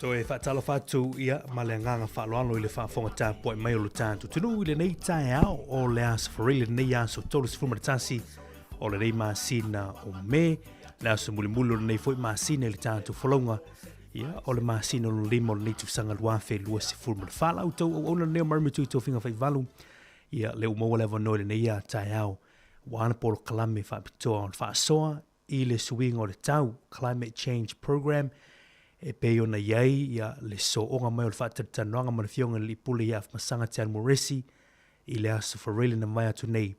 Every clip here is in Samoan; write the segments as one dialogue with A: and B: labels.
A: Toe faatalofa atu ia ma le agaga faaaloalo i le faafofoga tapuai mai o lo tatou atunuu i lenei taeao o le Aso Faraile, lenei aso 31 o lenei masina o Me, le aso mulimuli o lenei foi masina i le tatou folauga, ia, o le masina o le lima o lenei tausaga 2024. La outou auauna lenei o Marama Tui Tofiga Faivalu, ia, lea ua maua le avanoa i lenei taeao, ua ana polokalame faapitoa o le faasoa i le suiga o le tau, Climate Change Program, e pei ona i ai ia, le sooga mai o le faatalatalanoaga ma le Afioga i le Alii Pule ia Afamasaga Tiani Moresi i le Aso Faraile na mavae atu nei.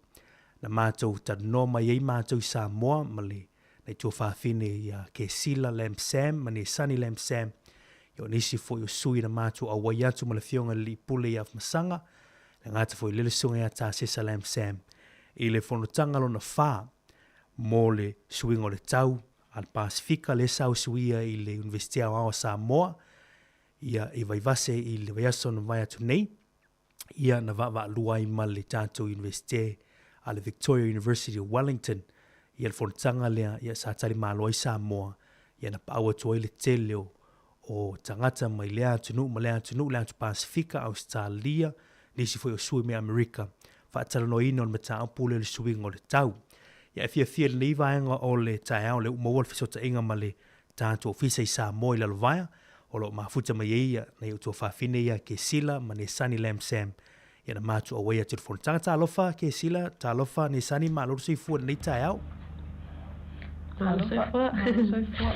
A: Na matou talanoa mai ai matou i Samoa ma le nai tuafafine ia Kesila Lam Sam ma Nesani Lam Sam, ia o nisi foi o sui na matou auai atu ma le Afioga i le Alii Pule ia Afamasaga, le gata foi i lele susuga ia Tasesa Lam Sam i le fonotaga lona fa mo le suiga o le tau a le Pasefika lea sa usuia i le Iunivesite Aoao a Samoa ia i Vaivase i le vaiaso na mavae atu nei, ia na vaavaalua ai ma le tatou Iunivesite a le Victoria University of Wellington ia le fonotaga lea ia sa talimalo ai Samoa ia na paau atu ai le tele o o tagata mai lea atunuu ma lea atunuu, le atu Pasefika, Ausetalia, nisi foi o sui mai Amerika, faatalanoaina o le mataupu lea o le suiga o le tau. Ia e fiafia i lenei vaega o le taeao lea ua maua le fesootaiga ma le tatou ofisa i Samoa i Lalovaea, o lo o mafuta mai ai ia nai ou tuafafine ia Kesila ma Nesani Lam Sam, ia na matou auai atu i le fonotaga. Talofa Kesila, talofa Nesani, malo le soifua i lenei taeao.
B: Malo soifua. Malo soifua.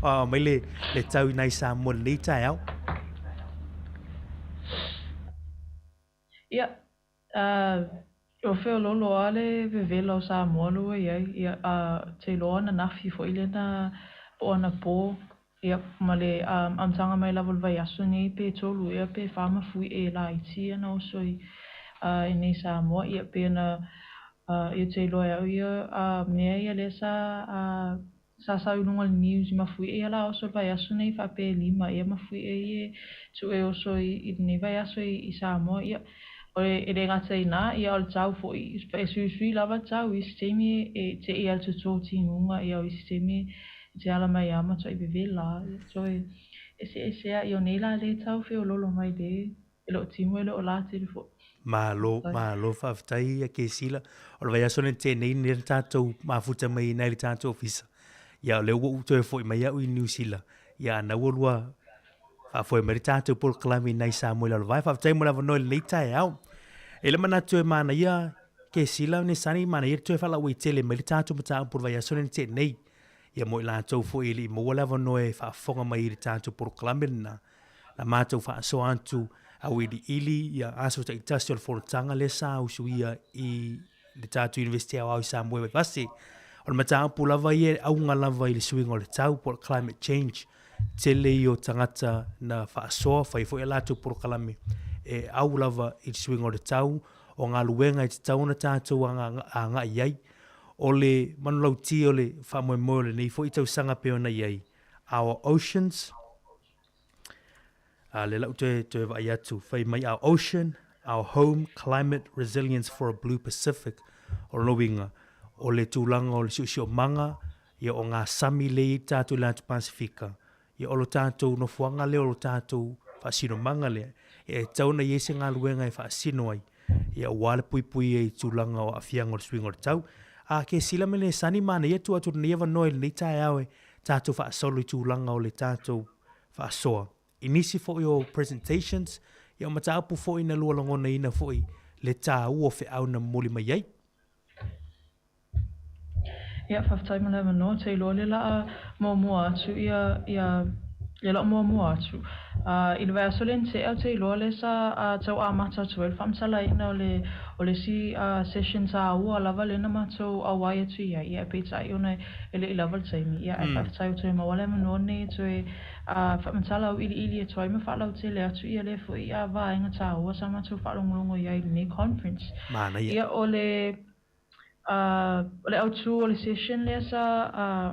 A: Oh, mai le, le tau i nai Samoa i lenei taeao.
B: Ia, uh, o feololo a le vevela o Samoa lo ua iai, ia, uh, te iloa ananafi foi lea na po o anapo. Ia, ma le amataga mai lava o le vaiaso nei pe tolu ea pe fa mafuie e laiti ia na oso i inei i Samoa, ia pei ona ia ou te iloa e au ia mea ia lea sa sa sau i luga o le news i mafuie ia la oso i le vaiaso nei faapea e lima ea mafuie ia e tuu e oso i lenei vaiaso i Samoa, ia e le gata i ina, ia o le tau foi, e suisui lava le tau i isi taimi e tei lava le toto timuga, ia o isi taimi I te ala mai a matuai vevela ia toe eseese a ia o nei la le tau feololo mai le e loo timu e loo la tele foi.
A: Malo, malo faafetai ia Kesila. O le vaiaso lenei tenei nei le tatou mafuta mai nai le tatou ofisa. Ia o lea ua ou toe foi mai au i New Zealand. Ia ana ua lua faafoe mai le tatou polokalame i nai Samoa i Lalovaea. Faafetai mo le avanoa i lenei taeao. E le manatu e manaia Kesila ne sani manaia le toe faalauaitele mai le tatou mataupu o le vaiaso lenei tenei. Ia mo i latou foi e le i maua le avanoa e faafofoga mai i le tatou polokalame lena, na matou faasoa atu auiliili ia aso taitasi o le fonotaga lea sa usuia i le tatou Iunivesite Aoao i Samoa i Vaivase. O le mataupu lava ia e auga lava i le suiga o le tau po o le climate change. Tele ia o tagata na faasoa, fai foi a latou polokalame e au lava i le suiga o le tau, o galuega e tatau ona tatou agai i ai. O le manulauti o le faamoemoe o lenei foi tausaga pei ona i ai Our Oceans, a lea la ua toe, toe vaai atu, fai mai Our Ocean, Our Home, Climate Resilience for a Blue Pacific. O lona uiga, o le tulaga o le siosiomaga, ia o ngā sami lea i ai tatou i le Atu Pasifika, Ia, o lo tatou nofoaga lea, o lo tatou faasinomaga lea, e tatau ona i ai se galuega e faasino ai, ia, aua le puipuia i tulaga o aafiaga o le suiga o le tau. A kesila me le sani manaia tuu atu lenei avanoa i lenei taeao e tatou faasolo i tulaga o le tatou faasoa i nisi foi o presentations, ia o mataupu foi na lua lagonaina foi le taua o feau na momoli mai ai.
B: Ia, faafetai mo le avanoa. Te iloa le laa muamua atu ia, ia, le laa muamua atu. I le vaiaso lea na tea, te iloa lea sa tau amata atu ai le faamatalaina o le, o le isi session taua lava lea na matou auai atu i ai, ia peitai ona e le i lava le taimi. Ia, ae faafetai ua toe maua le avanoa lenei e toe faamatala auiliili atu ai ma faalautele atu ia lea foi vaega taua sa matou faalogologo i ai i lenei conference.
A: Manaia.
B: Ia, o le o le autu o le session lea sa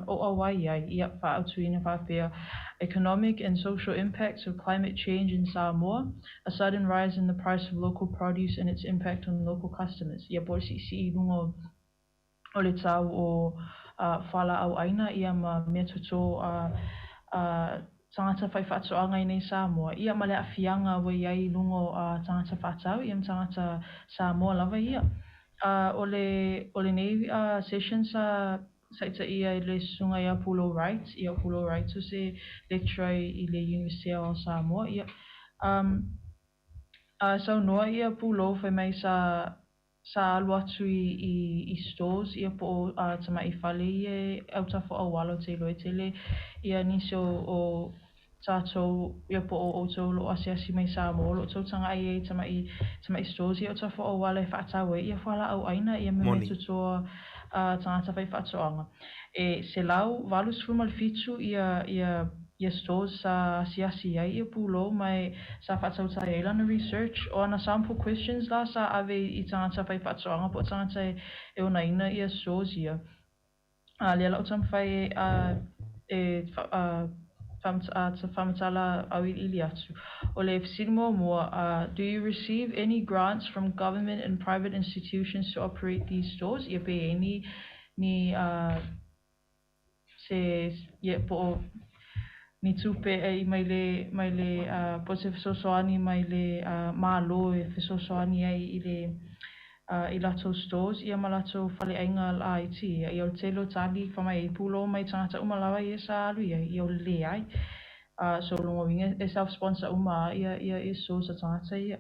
B: ou auai i ai, ia, faaautuina faapea, Economic and Social Impacts of Climate Change in Samoa, A Sudden Rise in the Price of Local Produce and Its Impact on Local Customers. Ia, po o le siisii i luga o le tau o fualaau ʻaina ia ma mea toto a. tagata faifaatoaga i nei Samoa, ia ma le aafiaga ua i ai i luga o tagata faatau ia ma tagata Samoa lava ia. O le o lenei session sa taitaia e le susuga ia Pulou Wright, ia o Pulou Wright o se lecturer i le Iunivesite o Samoa, ia. Saunoa ia Pulou fai mai sa Sa alu atu i i stores ia po o tamai fale ia e autafa o auala ou te iloa e tele ia nisi o o tatou ia po o outou o lo o asiasi mai i Samoa o lo o tou tagai ai i tamai tamai stores ia autafa o auala e faatau ai ia fualaau aina ia ma
A: Moni.
B: meatotoa a tagata faifaatoaga. E 187 ia ia ia stores sa asiasi ai ia pulou ma e sa faatautai ai lana research. O ana sample questions la sa ave i tagata faifaatoaga po o tagata e onaina ia stores ia. A lea la ou taumafai e e faamatala auiliili atu. O le fesili muamua, do you receive any grants from government and private institutions to operate these stores? Ia pe i ai ni ni se ia po o ni tupe e mai le mai le po o se fesoasoani mai le Malo e fesoasoani ai i le i latou stores ia ma latou faleaiga laiti ia. Ia o le tele o tali fai mai e pulou mai tagata uma lava ia sa alu i ai, ia o le leai. So o lona uiga e self sponsor uma lava ia ia stores a tagata ia.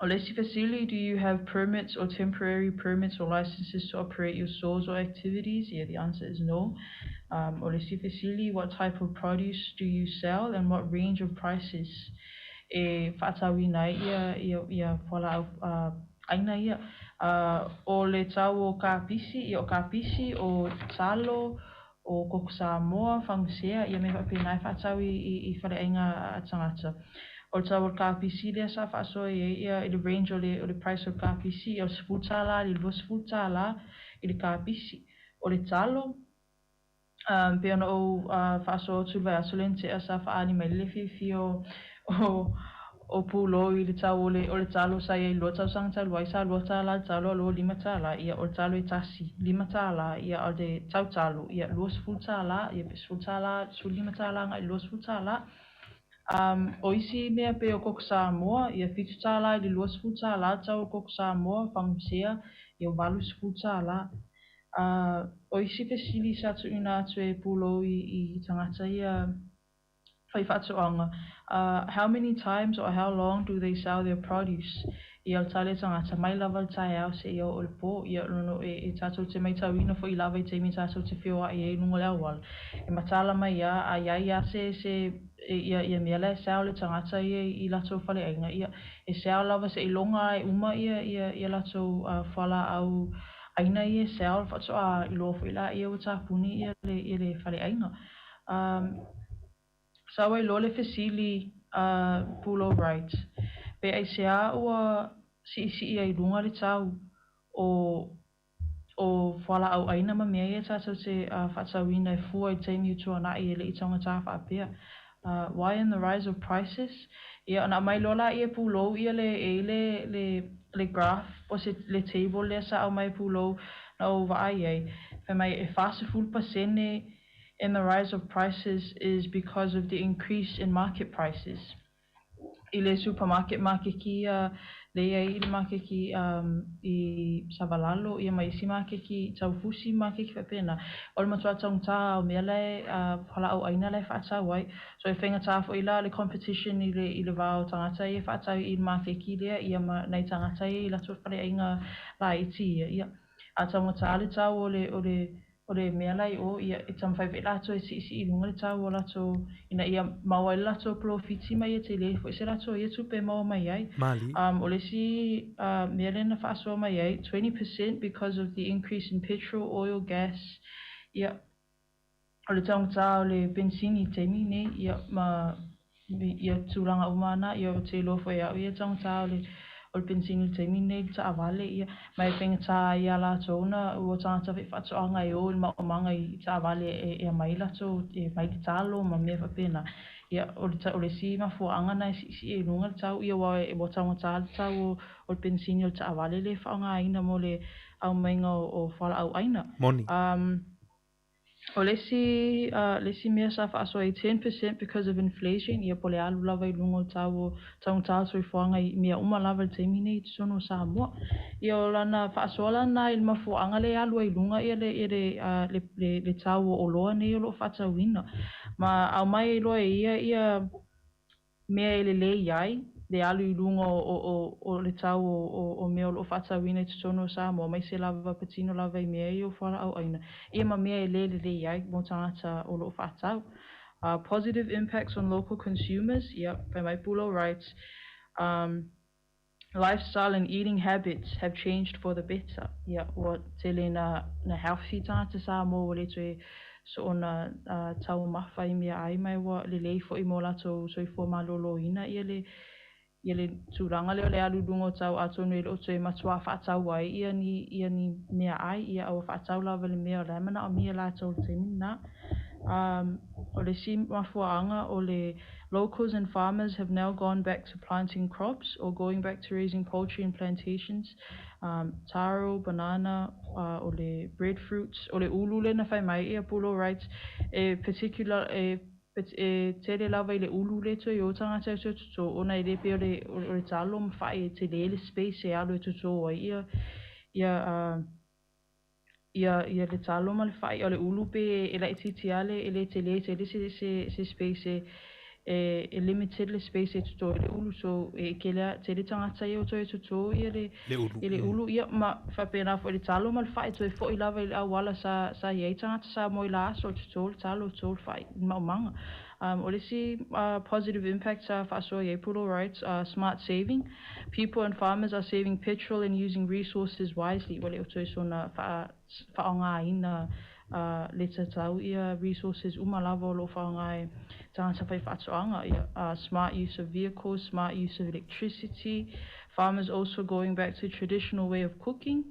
B: O le isi fesili, do you have permits or temporary permits or licenses to operate your stores or activities? Ia, the answer is no. O le isi fesili, what type of produce do you sell and what range of prices? E faatauina ai ia ia ia fualaau aina ia. O le tau o kapisi, ia o kapisi, o talo, o koko Samoa, fagusea, ia mea faapena e faatau i i i faleaiga a tagata. O le tau o le kapisi lea sa faasoa i ai ia i le range o le o le price o le kapisi, ia o le $10 i le $20 i le kapisi. O le talo, e pei ona ou faasoa atu i le vaiaso lea na tea sa faaali mai le fiafia o o o pulou i le tau o le o le talo sa i ai i le lua tausaga talu ai sa $2 le talo a ua $5, ia o le talo e tasi $5, ia a o le tau talo ia $20, ia pe $10, $15 agai i le $20. O isi mea pei o koko Samoa, ia $7 i le $20 le tau o le koko Samoa, fagusea ia $80. O isi fesili sa tuuina atu e pulou i i tagata ia faifaatoaga, how many times or how long do they sell their produce? Ia o le tali a tagata, mai lava i le taeao seia oo i le pō. Ia lono e e tatou te maitauina foi lava i taimi tatou te feoai ai i luga o le auala, e mataala mai lava a i ai lava se se ia ia mea la e sell e tagata ia i latou faleaiga, ia e sell lava seiloga lava e uma ia ia ia latou fualaau aina ia e sell faatoa iloa foi laia ua tapuni ia le ia le faleaiga. Sau ai loa le fesili a Pulou Wright, pe aisea ua siisii ai i luga le tau o o fualaau aina ma mea ia tatou te faatauina e fua i le taimi ua tuanai e le i taugata faapea. Why in the rise of prices? Ia ona aumai loa laia e pulou ia le e i le le le graph po o se le table lea sa aumai e pulou na ou vaai ai, fai mai e 40% and the rise of prices is because of the increase in market prices. I le supermarket makeki ia lea i ai i le makeki i Savalalo ia ma isi makeki taufusi ma makeki faapena. O le matua taugata o mea la e fualaau aina la e faatau ai. So e faigata foi la le competition i le i le va o tagata ia e faatau i le makeki lea ia ma nai tagata ia i latou faleaiga laiti ia. Ia a taugata le tau o le o le O le mea la i o, ia, e taumafai foi latou e siisii i luga le tau o latou, ina ia maua ai le latou polofiti ma ia tele foi se latou ia tupe e maua mai ai.
A: Mali.
B: O le isi mea lea na faasoa mai ai, 20% because of the increase in petrol, oil, gas, ia, o le taugata o le penisini i le taimi lenei, ia, ma ia tulaga uma na, ia ou te iloa foi e au ia taugata o le o le penisini i le taimi lenei i le taavale, ia, ma e faigata ai ia latou na ua tagata faifaatoaga e o i le maomaga i taavale e e aumai latou e aumai le talo ma mea faapena. Ia, o le o le isi mafuaaga na e siisii ai i luga le tau, ia aua ua taugata le tau o o le penisini o le taavale lea e faaaogaina mo le aumaiga o o fualaau aina.
A: Moni.
B: O le isi, le isi mea sa faasoa ai, 10% because of inflation, ia po o le alu lava i luga o le tau o taugata o le soifuaga i mea uma lava i le taimi nei i totonu o Samoa. Ia o lana faasoa la lena i le mafuaaga lea e alu ai i luga le, le, le, le tau o oloa nei o lo o faatauina. Ma aumai ai loa e ia ia mea e lelei ai le alu i luga o le tau o mea o lo o faatauina i totonu o Samoa, aemaise lava patino lava i mea ia o fualaau aina, ia ma mea e le lelei ai mo tagata o lo o faatau. Positive impacts on local consumers, ia, fai mai Pulo writes, lifestyle and eating habits have changed for the better. Ia, ua tele na healthy tagata Samoa ua le toe soona taumafa i meaai ma ua lelei foi mo latou soifua malōlōina ia le ia le tulaga lea o le alu i luga o tau atonu e le o toe matuā faatau ai ia ni ia ni meaai ia a ua faatau lava i le mea o la e manaomia e latou i le taimi lena. O le isi mafuaaga o le locals and farmers have now gone back to planting crops or going back to raising poultry and plantations, taro, banana, o le breadfruits, o le ulu lea na fai mai ia Pulo writes, e particular, e e tele lava i le ulu lea e toe o tagata e toe totō ona e le pei o le o le talo ma fa'i e tele le space e alu e totō ai ia ia ia ia le talo ma le fa'i. O le ulu pe e laitiiti lava le e le tele tele se se se space e e e limited le space e totō ai le ulu so e kele tele tagata ia o toe totō ia le
A: Le ulu.
B: I le ulu ia ma faapena foi le talo ma le fa'i toe fo'i lava i le auala sa sa i ai tagata Samoa i la aso totō le talo totō le fa'i i le maumaga. O le isi positive impact sa faasoa i ai Pulo writes, smart saving. People and farmers are saving petrol and using resources wisely. Ua le o toe soona faaaogaina le tatau ia resources uma lava o lo o faaaoga e tagata faifaatoaga. Ia, smart use of vehicles, smart use of electricity. Farmers also going back to traditional way of cooking.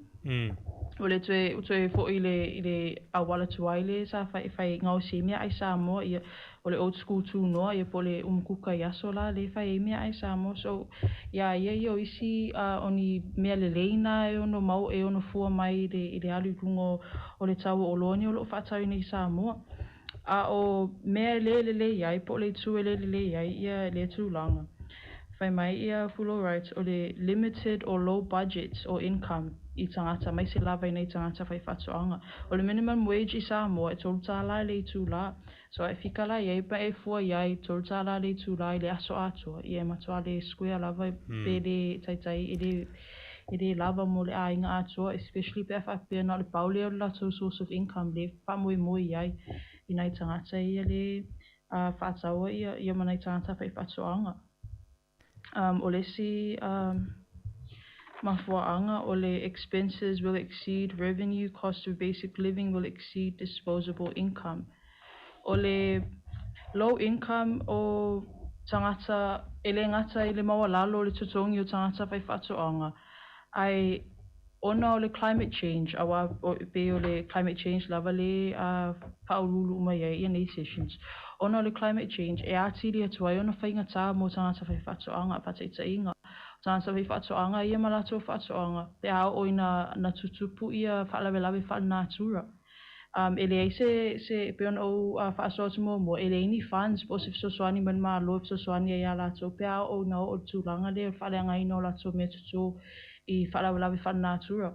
B: Ua le toe toe foi i le i le auala tuai le sa fai fai gaosi ai meaai Samoa ia o le old school tunoa ia po o le umukuka i aso la le fai ai meaai Samoa. So iā ia ia o isi o ni mea lelei na e ono mau e ono fua mai i le i le alu i luga o le tau o oloa nei o lo o faatauina i Samoa. A o mea e le lelei ai po o le itu e le lelei ai ia lea tulaga. Fai mai ia Fulo writes o le limited or low budgets or income i tagata aemaise lava i nai tagata faifaatoaga. O le minimum wage i Samoa e $3 i le itulā. So a e fika la i ai ma e fua i ai $3 le itulā i le aso atoa, ia e matua le square lava pe le taitai e le e le lava mo le aiga atoa especially pe a faapea na o le pau lea o le latou source of income le faamoemoe i ai i nai tagata ia le faataua ia ia ma nai tagata faifaatoaga. O le isi mafuaaga o le expenses will exceed revenue, cost of basic living will exceed disposable income. O le low income o tagata e le gata i le maualalo o le totogi o tagata faifaatoaga, ae ona o le climate change, aua e pei o le climate change lava le faauluulu uma i ai ia nei sessions. Ona o le climate change, e atili atu ai ona faigata mo tagata faifaatoaga, faataitaiga, o tagata faifaatoaga ia ma latou faatoaga, pe a oo ina na tutupu ia faalavelave faale-natura. E leai se, se, pei ona ou faasoa atu muamua, e leai ni funds po o se fesoasoani mai le Malo e fesoasoani ai iā latou pe a oo ina oo i le tulaga lea o le faaleagaina o latou mea toto i faalavelave faale-natura.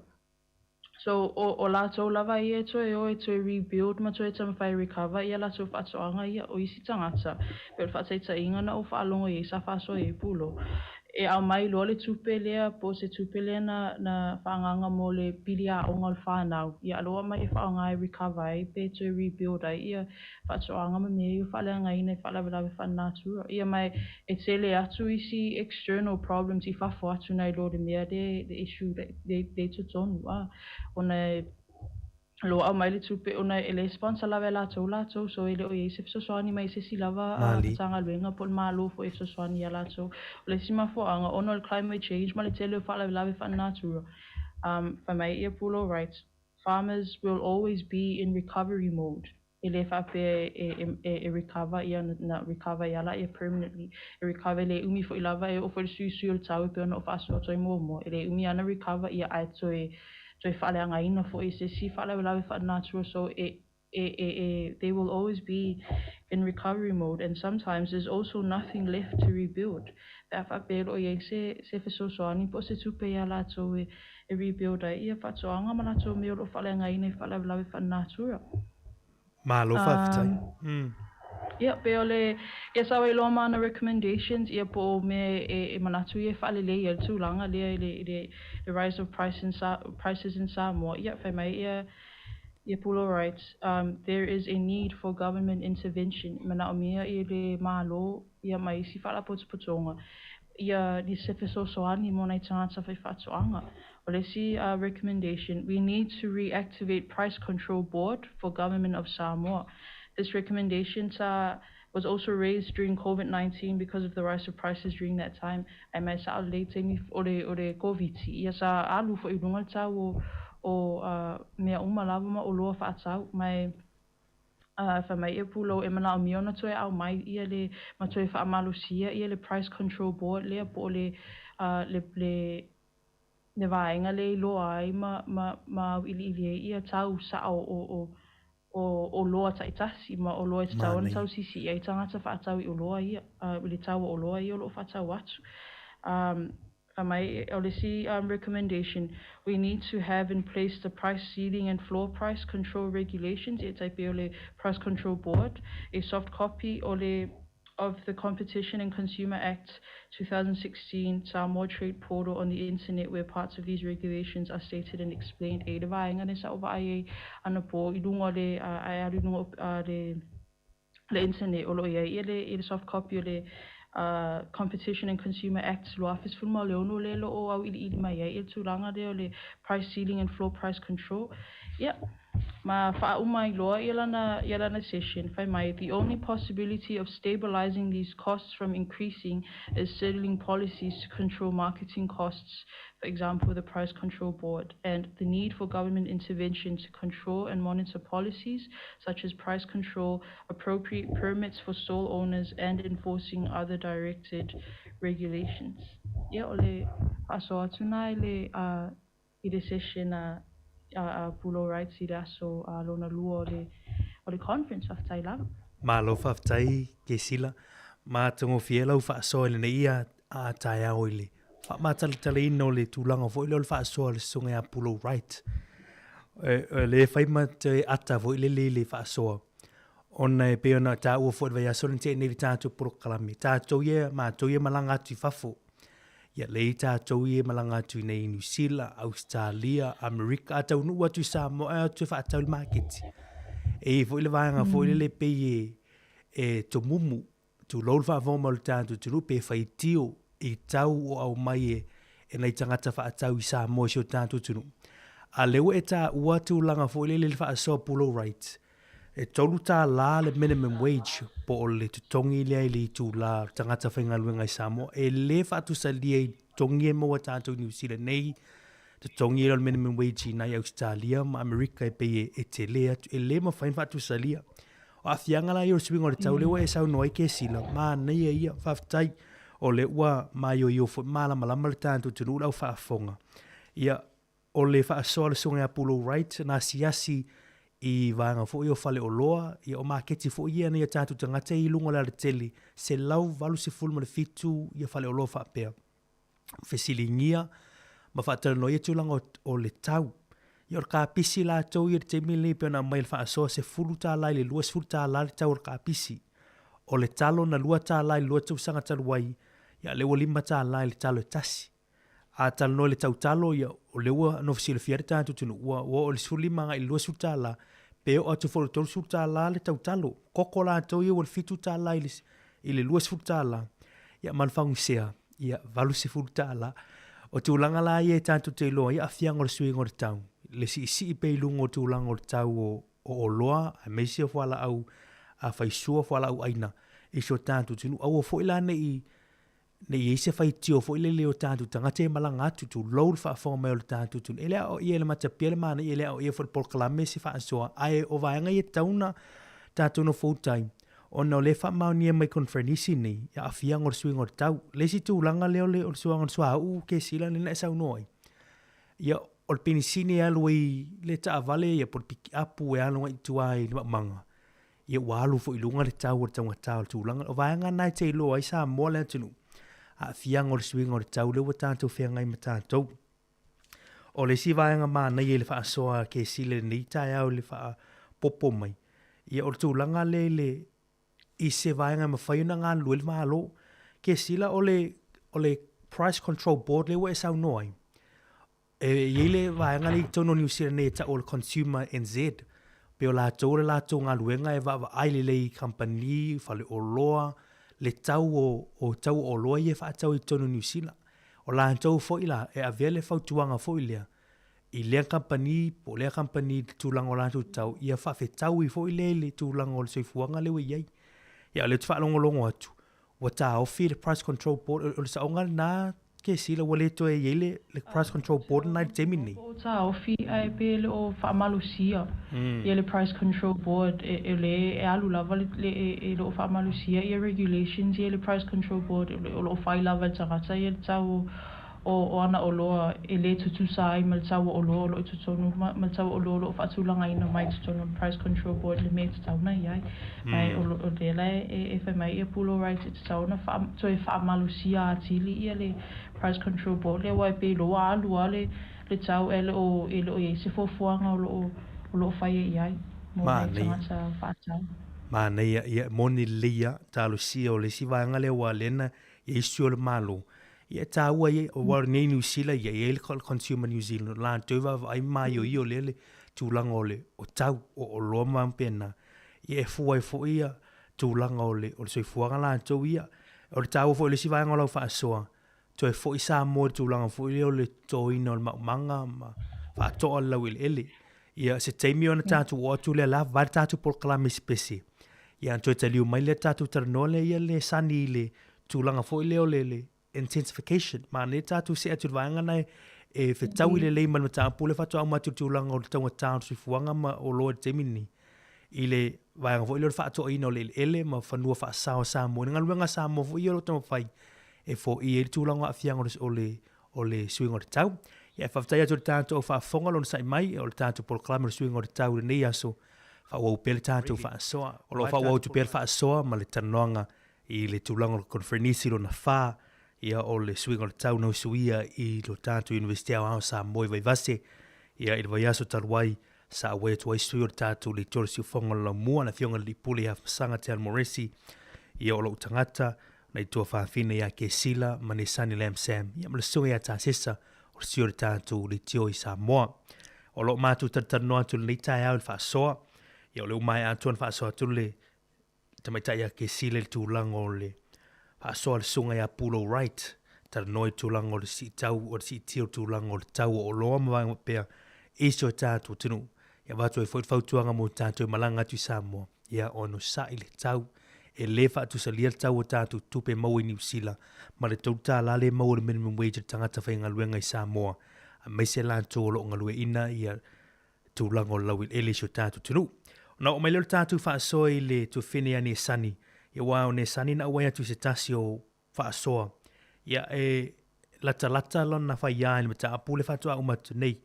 B: So, o, o latou lava ia e toe o e toe rebuild ma toe taumafai e recover ia latou faatoaga ia. O isi tagata, pei o le faataitaiga na ou faalogo i ai sa faasoa i ai Pulo, e aumai loa le tupe lea po o se tupe lea na na faaagaaga mo le pili aoga o le fanau, ia a loa aumai e faaaoga e recover ai pe toe rebuild ai ia faatoaga ma mea ia ua faaleagaina i faalavelave faale-natura. Ia ma e tele atu isi external problems i fafo atu nai lo le mea lea le issue lea i totonu a ona e loa'a mai le tupe ona e le sponsor lava e latou latou so e le o i ai se fesoasoani mai se isi lava Matagaluega po o le Malo foi e fesoasoani iā latou. O le isi mafuaaga ona o le climate change ma le tele o faalavelave faale-natura, fai mai ia Pulo writes, farmers will always be in recovery mode. E le faapea e recover ia na recover ai lava ia permanently. E recover e le umi foi lava e oo foi i le suisui o le tau e pei ona ou faasoa atu ai muamua. E le umi lava ona recover ia ae toe toe faaleagaina foi e se isi faalavelave faale-natura so e e, e, e, they will always be in recovery mode and sometimes there's also nothing left to rebuild. Pe a faapea e le o i ai se, se fesoasoani po o se tupe iā latou e, e rebuild ai ia faatoaga ma latou mea o lo o faaleagaina i faalavelave faalenatura.
A: Malo faafetai. Um,
B: Ia, pei o le, ia sa iloa ma ana recommendations, ia po o mea e, e manatu ia e faalelei ai le tulaga lea i le, i le, le rise of price in Sa, prices in Samoa. Ia, fai mai ia, ia Pulo writes, um, there is a need for government intervention, e manaomia i le Malo ia ma isi faalapotopotoga ia ni se fesoasoani mo nai tagata faifaatoaga. O le isi recommendation, we need to reactivate Price Control Board for Government of Samoa. This recommendation sa was also raised during COVID-19 because of the rise of prices during that time. Ae mai sao lelei taimi o le o le Koviti, ia sa alu foi i luga le tau o o mea uma lava ma oloa faatau mai A fai mai e Pulou e manaomia ona toe aumai ia le ma toe faamalosia ia le Price Control Board lea po o le le le le vaega lea i iloa ai ma ma ma auiliili ai ia tau sao o o o oloa taitasi ma oloa e tatau ona tau siisii ai tagata faatau i oloa ia i le tau o oloa ia o lo o faatau atu. Fai mai, o le isi recommendation, we need to have in place the price ceiling and floor price control regulations, e tai pei o le Price Control Board, a soft copy o le of the Competition and Consumer Act 2016 Samoa Trade Portal on the internet where parts of these regulations are stated and explained. E i le vaega lea sa ou vaai ai anapo i luga o le, ae alu i luga o le le internet o lo o i ai ia le, ia le soft copy o le Competition and Consumer Act 2016 lea o lo o auiliili mai ai ia le tulaga lea o le price ceiling and floor price control. Ia, ma faauma ai loa ia lana, ia lana session, fai mai, the only possibility of stabilizing these costs from increasing is settling policies to control marketing costs for example the Price Control Board, and the need for government intervention to control and monitor policies such as price control, appropriate permits for stall owners and enforcing other directed regulations. Ia, o le faasoa atu na i le, i le session a, a, a Pulo Wrights i le aso lona lua o le, o le conference. Faafetai lava.
A: Malo faafetai Kesila. Matagofie lau faasoa i lenei ia a taeao i le faamatalatalaina o le tulaga foi lea o le faasoa a le Susuga ia Pulou Wright. E, e le fai ma te ata foi lele i le faasoa, ona e pei ona taua foi i le vaiaso na tea nei i le tatou polokalame, tatou ia, matou ia malaga atu i fafo. Ia lei tatou ia malaga atu i nei i Niu Sila, Ausetalia, Amerika, a taunuu atu i Samoa e o atu e faatau i le maketi. E i ai foi le vaega foi lele pei e, e tomumu Tulou le faafofoga mai o le tatou atunuu pe faitio i tau o aumai e, e nai tagata faatau i Samoa i si o tatou atunuu. A lea ua e taua tulaga foi lele i le faasoa Pulou Right, e $3 le minimum wage po o le totogi lea i le itula o le tagata faigaluega i Samoa. E le faatusalia i totogi e maua e tatou i Niu Sila nei, totogi lea o le minimum wage i nai Ausetalia ma Amerika e pei e, e tele atu, e le mafai ona faatusalia. O aafiaga la ia o le suiga o le tau, lea ua e saunoa ai Kesila, manaia ia, faafetai, o lea ua maioio foi ma malamalama le tatou atunuu le au faafofoga. Ia, o le faasoa a le Susuga ia Pulou Wright, na asiasi i vaega foi o faleoloa, ia o maketi foi ia nai o tatou tagata i luga o le alatele, 187 ia faleoloa faapea. Fesiligia ma faatalanoa ia tulaga o, o le tau. Ia o le kapisi latou ia i le taimi lenei pei ona aumai e le faasoa $10 i le $20 le tau o le kapisi. O le talo na $2 i le lua tausaga talu ai, ia lea ua $5 i le talo e tasi. A talanoa i le tau talo, ia o lea ua nofo silafia ai le tatou atunuu, ua ua oo i le 15 agai i le $20, pe oo atu foi i le $30 le tau talo. Koko latou ia ua le $7 i le i le $20, ia ma le fagusea, ia $80. O tulaga la ia e tatou te iloa ai aafiaga o le suiga o le tau, le siisii pea i luga o tulaga o le tau o, o oloa, aemaise o fualaau a faisua, fualaau aina i si o tatou atunuu. Aua foi la ne i ne i i ai se faitio foi lele o tatou tagata e malaga atu, tulou le faafofoga mai o le tatou atunuu. E le aoaia e le matapia le manaia, e le aoaia foi e le polokalame se faasoa, ae o vaega ia e tatau ona tatou nofoutai, ona o lea e faamaonia mai conferenisi nei i aafiaga o le suiga o le tau. Le isi tulaga lea o le, o le suaga o le suauu, Kesila, lea na e saunoa ai, ia, o le penisini e alu ai le taavale ia po o le pikiapu e alu agai i tua i le maumaga, ia ua alu foi i luga le tau o le taugata o le tulaga. O vaega na e te iloa ai Samoa le atunuu, aafiaga o le suiga o le tau lea ua tatou feagai ma tatou. O le isi vaega manaia i le faasoa a Kesile i lenei taeao i le faapopo mai, ia o le tulaga lea i le i se vaega e mafai ona galulue ai le Malo. Kesila o le o le Price Control Board lea ua e saunoa ai, e i ai le vaega lea i totonu o Niu Sila nei e tau o le Consumer NZ, pei o latou o le latou galuega e vaavaai lelei i kamupani, faleoloa, le tau o o tau o oloa ia e faatau i totonu o Niu Sila. O latou foi la, e avea le fautuaga foi lea i lea kamupani po o lea kamupani i le tulaga o latou tau, ia faafetaui foi lea i le tulaga o le soifuaga lea ua i ai. Ia o lea ou te faalogologo atu, ua taofi le Price Control Board, o le saoga lena Kesila ua le toe i ai le, le Price Control Board lena i le taimi lenei? Po o
B: taofi ae pe le o faamalosia ia le Price Control Board e, e le e alu lava le, le e, e le o faamalosia ia regulations ia le Price Control Board o lo o fai lava e le tagata ia le tau o o, o ana oloa e le tutusa ai ma le tau o oloa o lo o i totonu ma, ma le tau o oloa o lo o faatulagaina mai i totonu o le Price Control Board le mea e tatau ona i ai. Ae o, o lea la e, e fai mai ia Pulo Wright e tatau ona wha, toe faamalosia atili ia le Price Control Board lea aua e pei loa ua alu lava le, le tau e le o, e le o i ai se fuafuaga o lo o, o lo o faia i ai mo nai tagata faatau.
A: Manaia, ia, e moni lelei lava, talosia o le isi vaega lea aua o lea na i ai sui o le Malo, Ia e taua ia, aua o lenei Niu Sila ia, e i ai le Consumer New Zealand, o latou e vaavaai ma maioio lea le tulaga o le o tau o oloa ma faapena. Ia e fua ai foi ia tulaga o le o le soifuaga latou ia. O le taua foi o le isi vaega o lau faasoa, toe foi Samoa i le tulaga foi lea o le totoina o le maumaga ma faatoa le laueleele. Ia se taimi ona tatou oo atu lea la vae le tatou polokalame i se pese. Ia ona toe taliu mai lea tatou talanoa lea ia le sani i le tulaga foi lea o le, le intensification. Manaia tatou see atu i le vaega lena e fetaui lelei ma le mataupu lea faatoa uma atu i le tulaga o le taugata o le soifuaga ma oloa i le taimi lenei. I le vaega foi lea o le faatoaina o le eleele ma fanua faasao a Samoa. I le galuega a Samoa foi ia o lo o taumafai e foia ai le tulaga o aafiaga o le, o le suiga o le tau. Ia, e faafetai atu i le tatou faafofoga le onosai mai o le tatou polokalame o le suiga o le tau i lenei aso. Faaauau pea le tatou faasoa. O lo o faaauau atu pea le faasoa ma le talanoaga i le tulaga o le koneferenisi lona 4, ia, o le suiga o le tau na usuia i lo tatou Iunivesite Aoao o Samoa i Vaivase, ia, i le vaiaso talu ai, sa auai atu ai sui o le tatou Leitio o le Siufofoga o le Laumua, le Afioga i le Alii Pule ia Masaga Te Moresi, ia, o lou tagata, nai tuafafine ia Kesila ma Nesani Lam Sam, ia ma le susuga ia Tasesa, o le sui o le tatou Leitio i Samoa. O lo o matou talatalanoa atu i lenei taeao i le faasoa, ia o lea ua maea atu ona faasoa atu le tamaitai ia Kesila i le tulaga o le faasoa a le susuga ia Pulo Wright, talanoa i le tulaga o le siitau, o le siitia o le tulaga o le tau o oloa ma vaega faapea i si o tatou atunuu. Ia avatu ai foi le fautuaga mo tatou e malaga atu i Samoa, ia onosai le tau. E le faatusalia le tau o tatou tupe maua i Niu Sila ma le $3 lea e maua i le minimum wage a le tagata faigaluega i Samoa, aemaise latou o lo o galueaiina ia tulaga o le laueleele i si o tatou atunuu. Ona oo mai lea o le tatou faasoa i le tuafafine ia Nesani, ia aua o Nesani na auai atu i se tasi o faasoa, ia e latalata lona faiā i le mataupu lea faatoa uma atu nei.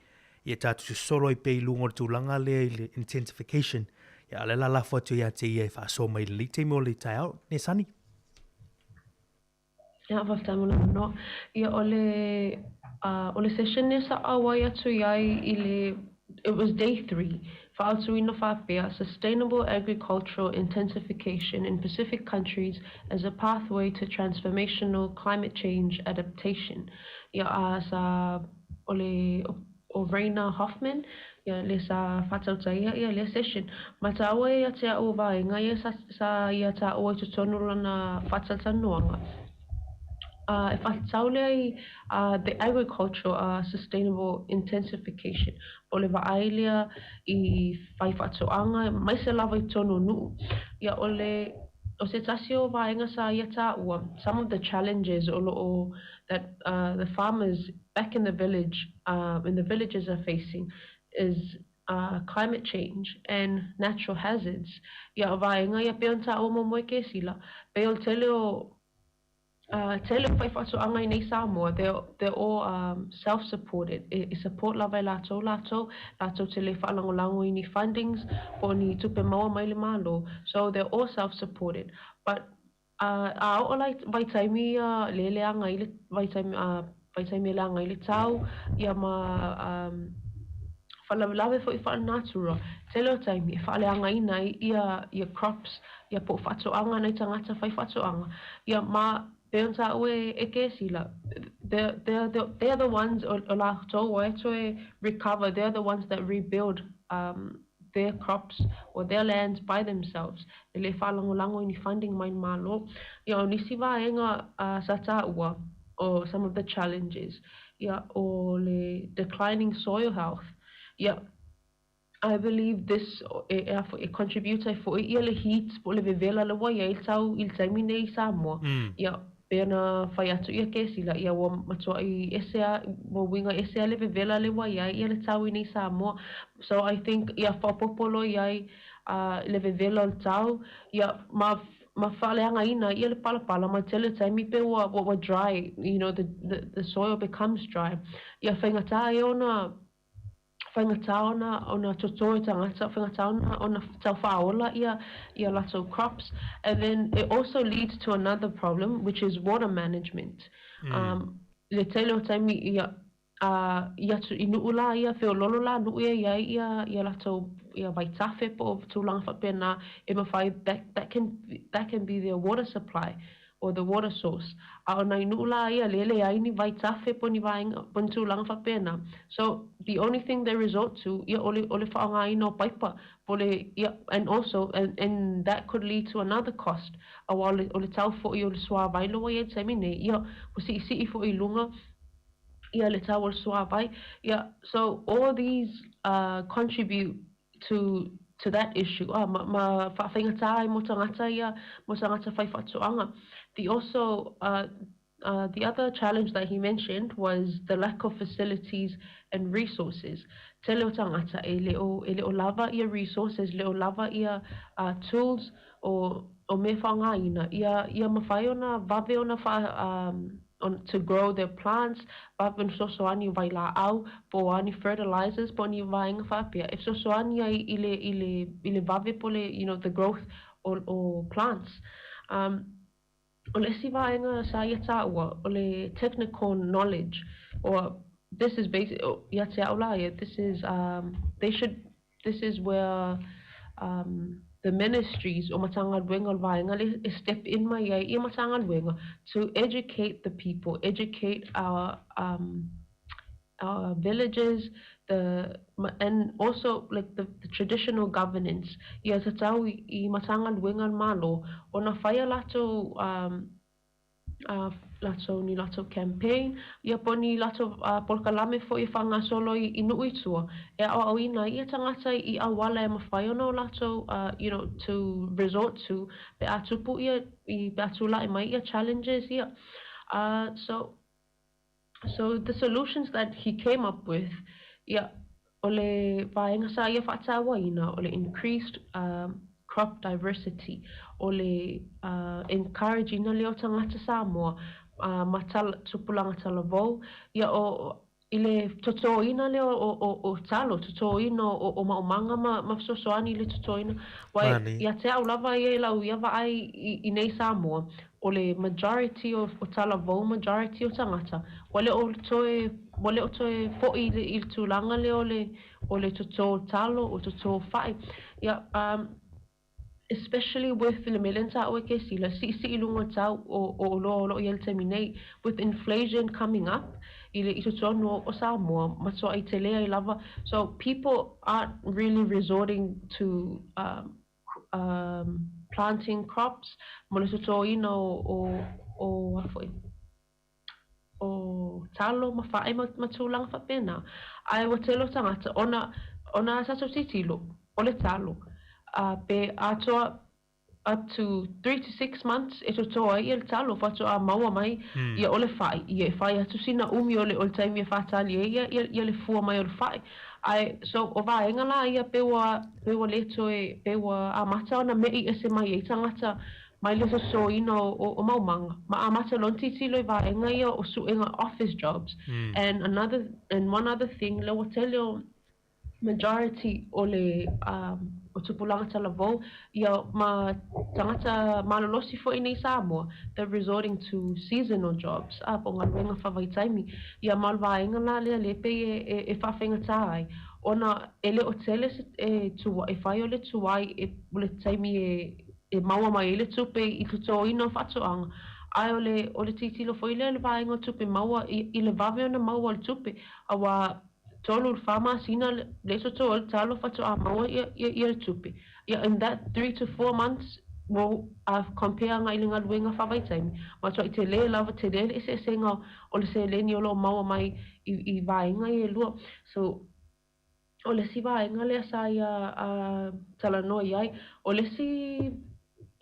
A: Ia tatou sosolo ai pea i luga o le tulaga lea i le intensification, ia a o lea o le a lafo atu ia te ia e faasoa mai i lenei taimi o le taeao. Nesani.
C: Ia, faafetai mo le avanoa. Ia, o le, o le session lea sa auai atu i ai i le, it was day 3, faaautuina faapea, Sustainable Agricultural Intensification in Pacific Countries as a Pathway to Transformational Climate Change Adaptation. Ia, a sa, o le, o Rainer Hoffman, ia, le sa faatautaia ia lea session. Ma taua ia te a'u o vaega ia sa, sa ia taua i totonu o lana faatalatalanoaga. A e faatatau lea i a the agricultural a sustainable intensification, po o le vaai lea i fai faatoaga aemaise lava i totonu o nuu. Ia o le o se tasi o vaega sa ia taua, some of the challenges o lo o that the farmers back in the village in the villages are facing is climate change and natural hazards. Ia o vaega ia pei ona taua muamua e Kesila, pei o le tele o Tele o faifaatoaga i nei Samoa, they're all self-supported, e support lava e latou latou, latou te le faalagolago i ni fundings po o ni tupe maua mai le Malo, so they're all self-supported. But a oo la i vaitaimi ia le leaga ai le vaitaimi vaitaimi e leaga ai le tau ia ma faalavelave foi faalenatura, tele o taimi e faaleagaina ai ia ia crops ia po o faatoaga a nai tagata faifaatoaga ia ma pei ona taua e Kesila, they're the ones o latou e toe recover, they're the ones that rebuild their crops or their lands by themselves, e le faalagolago i ni funding mai le Malo. Ia o nisi vaega sa taua o some of the challenges, ia o le declining soil health, ia I believe this e a foi e contribute ai foi ia le heat po o le vevela lea ua i ai le tau i le taimi nei i Samoa. Ia pei ona fai atu ia Kesila ia ua matuai ese a ua uiga ese a le vevela lea ua i ai ia le tau i nei Samoa. So I think ia faaopoopo loa i ai le vevela o le tau ia ma ma faaleagaina ai ia le palapala ma le tele o taimi pe ua ua dry, you know, the soil becomes dry. Ia faigata ai ona faigata ona ona toto e tagata, faigata ona ona tau faaola ia ia latou crops and then it also leads to another problem which is water management. I le tele o taimi ia i atu i nuu la ia feololo la nuu ia i ai ia ia latou ia vaitafe po o tulaga faapena e mafai that can be their water supply or the water source. A o nai nuu la ia le leai ni vaitafe po o ni vaega po o ni tulaga faapena. So the only thing they resort to ia o le faaaogaina o paipa po o le ia and also and that could lead to another cost auā o le tau foi o le suāvai lea ua i ai i le taimi nei ia ua siisii foi i luga ia le tau o le suāvai. Ia so all these contribute to that issue ma ma faafaigata ai mo tagata ia mo tagata faifaatoaga. The also the other challenge that he mentioned was the lack of facilities and resources. Tele o tagata e le o lava ia resources, le o lava ia tools o mea faaaogaina ia ia mafai ona vave ona faa on, to grow their plants, vave ona fesoasoani o vailaau po o a ni fertilizers po o ni vaega faapea e fesoasoani ai i le vave po o le the growth o plants. O le isi vaega sa ia taua o le technical knowledge or this is basic ia te au la ia this is they should this is where the ministries o Matagaluega o le vaega lea e step in mai ai ia Matagaluega to educate the people, educate our villages, the and also like the traditional governance. Ia tatau i Matagaluega a le Malo ona fai a latou latou ni latou campaign ia po o ni latou polokalame foi e faagasolo i nuu i tua e aoaoina ai ia tagata i auala e mafai ona o latou to resort to pe a tupu ia i pe a tulai mai ia challenges ia. So the solutions that he came up with, ia o le vaega sa ia faatauaina o le increased crop diversity, o le encourage ina lea o tagata Samoa ma tupulaga talavou ia o i le totoina lea o talo, totoina o maomaga ma fesoasoani i le totoina. Uae
A: Manaia.
C: ia te au lava ia i lau ia vaai i nei Samoa, o le majority o talavou, majority o tagata, ua le o toe foi i le tulaga lea o le toto talo, o toto fai. Ia, especially with le mea lea na taua e Kesila, siisii luga o tau o oloa o loo i ai le taimi nei, with inflation coming up i totonu o Samoa, matuai tele ai lava. So people aren't really resorting to planting crops mo le totoina o a foi o talo ma fae ma tulaga faapena. Ae ua tele o tagata ona tatou tilotilo o le talo pe atoa up to 3 to 6 months e toto ai ia le talo faatoa maua mai ia o le fai ia e fai atu sina umi o le taimi e faatali ai ia le fua mai o le fai. Ae so o vaega la ia pe ua le toe pe ua amata ona mei ese mai ai tagata. mai le totoina o maumaga ma amata loa ona tilotilo i vaega ia o suega office jobs and another and one other thing lea ua tele o majority o le o tupulaga talavou ia ma tagata malolosi foi nei i Samoa they're resorting to seasonal jobs a po o galuega faavaitaimi ia ma o le vaega la lea lea pei e faafaigata ai ona e le o tele se e fai o le tuai o le taimi e maua mai ai le tupe i totoina o faatoaga, ae o le o le tilotilo foi lea i le vaega o tupe maua i i le vave ona maua o le tupe, aua tolu i le fa masina lea e toto ai le talo faatoa maua ia ia ia le tupe. Ia in that 3 to 4 months ua a compare agai i le galuega faavaitaimi, matuai tele lava, tele le eseesega o le seleni o lo o maua mai i i vaega ia e lua. So O le isi vaega lea sa ia talanoa i ai, o le isi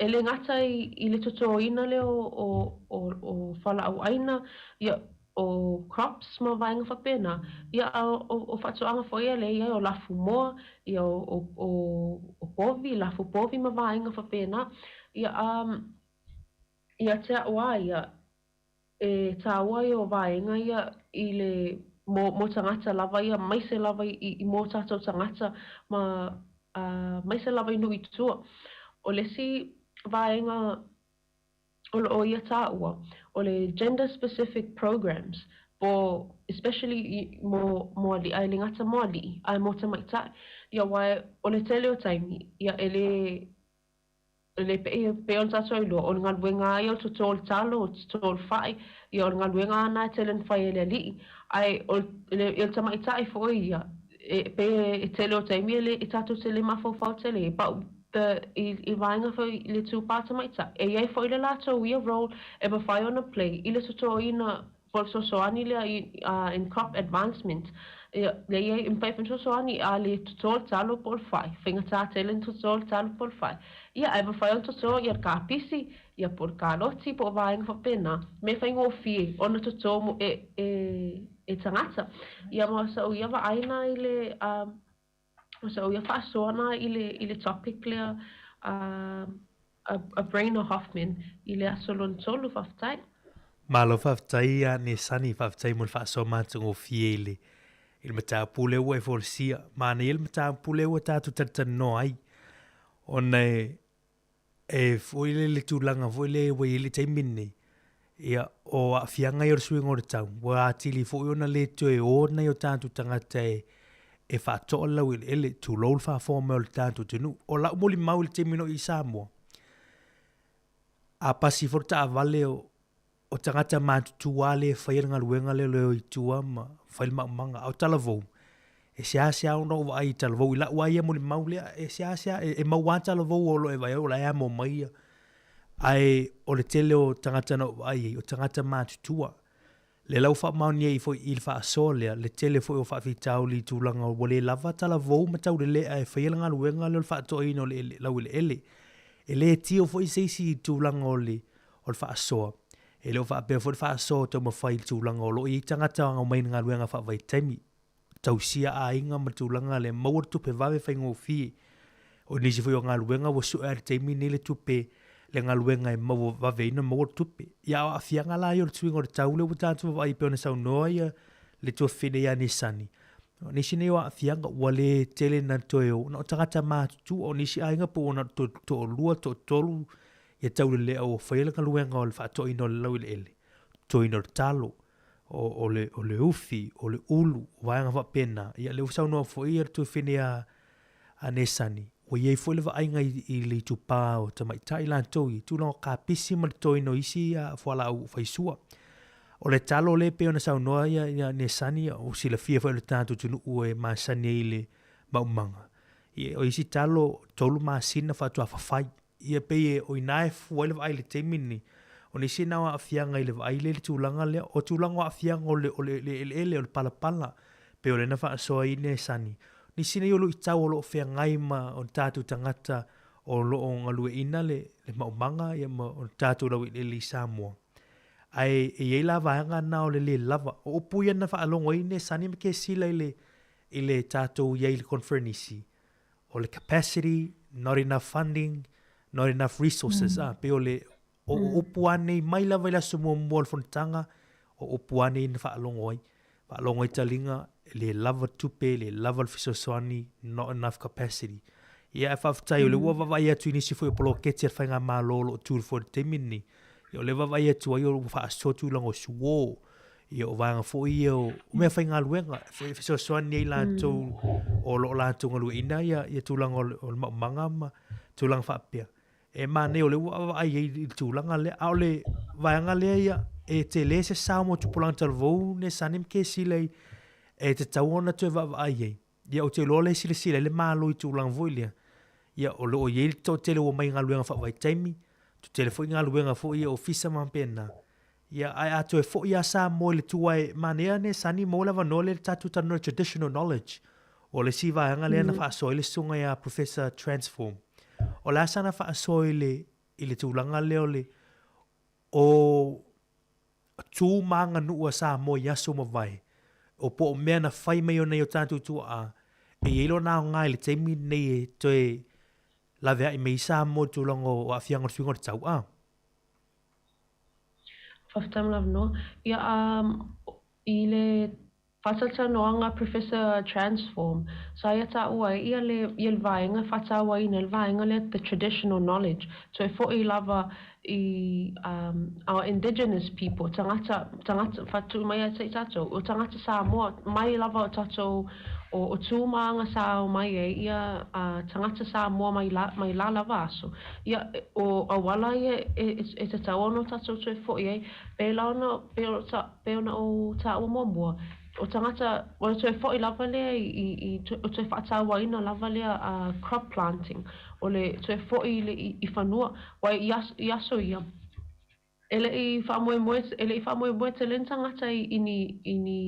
C: e le gata i le totoina lea o fualaau aina, ia, o crops ma vaega faapena, ia a o faatoaga foi ia lea e i ai o lafumoa, ia o povi, lafu povi ma vaega faapena. Ia, ia te au lava ia, E tāua ia o vaega ia i le mō mō tagata lava ia maise lava i i mō tātou tagata ma ā maise lava i nuu i tua. O le isi vaega o lo o ia tāua o le gender specific programs po especially i mō mō aliʻi a e le gata mō aliʻi ae mō tamaitai. Ia aua o le tele o taimi ia e le Le pei pei ona tatou iloa, o le galuega lava ia o le toto o le talo, o le toto o le fai, ia o le galuega lava na e tele ona fai e le alii. Ae o le ia le tamaitai foi ia, e pei e tele o taimi e le e tatou te le mafaufau tele ai. But the i i vaega foi i le itupa tamaitai, e i ai foi le latou ia role e mafai ona play i le totoina Po o le fesoasoani lea i in crop advancement, ia, lea i ai, e mafai foi ona fesoasoani a le toto le talo po o le fai, faigata tele ona toto le talo po o le fai. Ia, ae mafai ona toto ia le kapisi, ia po o le kaloti po o vaega faapena, mea faigofie ona toto mo e, e, e tagata. Ia ma sa'u ia vaai na i le, O sa'u ia faasoa na i le i le topic lea a a Brainer Hoffman i le aso lona tolu. Faafetai.
A: Malo faafetai ia Nesani, faafetai mo le faasoa matagofie i le i le mataupu lea ua e folasia. Manaia le mataupu lea ua tatou talatalanoa ai, ona e e foi le le tulaga foi lea ua i ai le taimi lenei, ia, o aafiaga ia o le suiga o le tau, ua atili foi ona le toe o nai o tatou tagata e, e faatoa le laueleele, tulou le faafofoga mai o le tatou atunuu. O lau molimau i le taimi na oo i Samoa, a pasi foi le taavale o, o tagata matutua lava lea e faia le galuega lea o le o i tua ma fai le maumaga. A o talavou, e seasea ona ou vaai i talavou i lau lava ia molimau lea, e seasea, e maua lava talavou o lo o e vaai ai o la e amo mai ia. Ae o le tele o tagata na ou vaai ai, o tagata matutua. Lea la ua faamaonia ai foi i le faasoa lea, le tele foi o faafitauli i tulaga ua le lava talavou ma taulelea e faia le galuega lea o le faatoaina o le laueleele. E le tio foi se isi i tulaga o le o le faasoa. E le o faapea foi le faasoa o taumafai i le tulaga o lo o i ai tagata e omai i le galuega faavaitaimi, tausia aiga ma le tulaga lea, maua le tupe vave faigofie. O nisi foi o galuega ua sue lava i le taimi lenei le tupe, le galuega e maua vave ai ona maua le tupe. Ia a o aafiaga la ia o le suiga o le tau lea ua tatou vaavaai e pei ona saunoa ia le tuafafine ia Nisani, o nisi nei o aafiaga ua le tele na toe o, na o tagata matutua, o nisi aiga po ua na o le toalua, toatolu ia taulelea ua faia le galuega o le faatoaina o le laueleele, totoina o le talo, o, o, le, o le ufi, o le ulu, o vaega faapena. Ia, lea ua saunoa foi ia le tuafafine a, a Nesani, ua i ai foi le vaaiga i, i le itupa o tamaitai latou i tulaga o kapisi ma le totoina o isi fualaau faisua. O le talo lea pei ona saunoa ia, ia Nesani, ua silafia foi e le tatou atunuu e masani ai i le maumaga. Ia, o isi talo, tolu masina faatoa fafai. Ia pei e, o ina e fua ai le vaai i le taimi lenei, o nisi na o aafiaga i le vaai lea i le tulaga lea, o tulaga o aafiaga o le, o le, le eleele, o le palapala, pei o lea na faasoa ai Nesani. Nisi nei o luitau o lo o feagai ma o tatou tagata o lo o galueaiina le, le maumaga ia ma o tatou laueleele i Samoa. Ae e i ai la vaega na o le lē lava. O upu ia na faalogo ai Nesani ma Kesila i le, i le tatou i ai i le koneferenisi, o le capacity, not enough funding, Not enough resources, mm. ah, pei o le, o mm. upu lava nei mai lava i le aso muamua o le fonotaga, o upu lava nei na faalogo ai. Faalogo ai taliga, e le lava tupe, e le lava le fesoasoani, not enough capacity. Ia, ae faafetai, o lea ua vaavaai atu i nisi foi o poloketi a le Faigamalo o lo o tu i le foe i le taimi lenei. Ia, o lea e vaavaai atu ai o ua faasoa tulaga o suo, ia o vaega foi ia o meafaigaluega e fesoasoani ai latou o lo o latou galueaiina ia, ia tulaga o le, o le maumaga ma tulaga faapea. E manaia o lea ua vaavaai ai i le tulaga lea, a o le vaega lea ia, e tele se sao mo tupulaga talavou Nesani ma Kesila i, e tatau ona toe vaavaai ai. Ia ou te iloa o lea e silasila ai le Malo i tulaga foi lea, ia o lo o i ai le toatele ua omai i galuega faavaitaimi, toatele foi galuega foi ia ofisa ma faapena. Ia ae a toe foi lava Samoa i le tua e manaia Nesani maua le avanoa lea tatou talanoa i traditional knowledge. O le isi vaega lea na faasoa ai le susuga ia Professor Transform. O le a sana faasoa i le i le tulaga lea o le o tu ma aganuu a Samoa i aso ua mavae, o po o mea na fai mai e nai o tatou tuaa, e i ai lona aoga i le taimi lenei e toe laveai mai ai Samoa i le tulaga o aafiaga o le suiga o le tau. A.
C: Faafetai mo le avanoa. Ia, i le Faatalatalanoaga Professor Transform, sa ia taua ai ia le ia le vaega e faatauaina ai le vaega lea the traditional knowledge, toe foi lava i um our indigenous people, tagata tagata faatu'u mai ia te i tatou, o tagata Samoa, mai lava o tatou o o tu ma aga sa ao mai ai ia tagata Samoa mai la mai la lava aso. Ia o auala ia e e tatau ona o tatou toe fo'i ai, pēlā ona pei o ta Pei ona ou taua muamua, o tagata, o le toe foi lava lea i, i, i, o toe faatauaina lava lea a crop planting, o le toe foi i le, i, i fanua, aua i aso, i aso ia, e le i faamoemoe, e le i faamoemoe tele ni tagata i, i ni, i ni